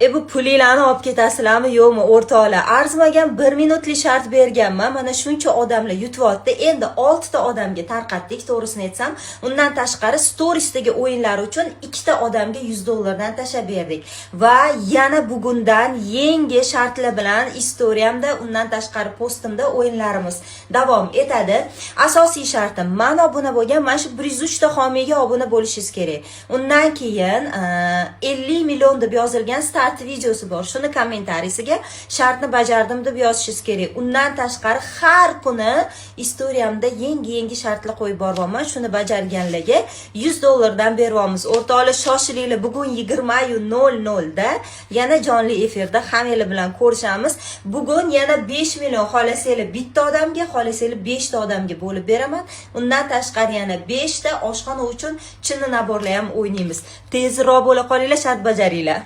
E, bu pulinglarni olib ketasizlarmi, yo'qmi, o'rtoqlar? Arzimagan 1 minutli shart berganman. Mana shuncha odamlar yutyapti. Endi oltita odamga tarqatdik, to'g'risini aytsam. Undan tashqari storiesdagi o'yinlar uchun ikkita odamga 100 dollardan tashlab berdik. Va yana bugundan yangi shartlar bilan istoriyamda, undan tashqari postimda o'yinlarimiz davom etadi. Asosiy shartim: man obuna bo'lgan mana shu 103 ta homiyga obuna bo'lishingiz kerak. Undan keyin 50 million deb yozilgan start videosi bor. Shuni kommentariysiga "Shartni bajardim" deb yozishingiz kerak. Undan tashqari har kuni istoriyamda yangi yangi shartlar qo'yib boryapman. Shuni bajarganlarga 100 dollardan beryapmiz. O'rtoqlar, shoshilinglar, bugun 20:00 da yana jonli efirda hammanglar bilan ko'rishamiz. Bugun yana 5 million, xohlasanglar bitta odamga, xohlasanglar 5 ta odamga bo'lib beraman. Undan tashqari yana 5 ta oshxona uchun chinni набор lar ham o'ynaymiz. Tezroq bo'la qolinglar, shart bajaringlar.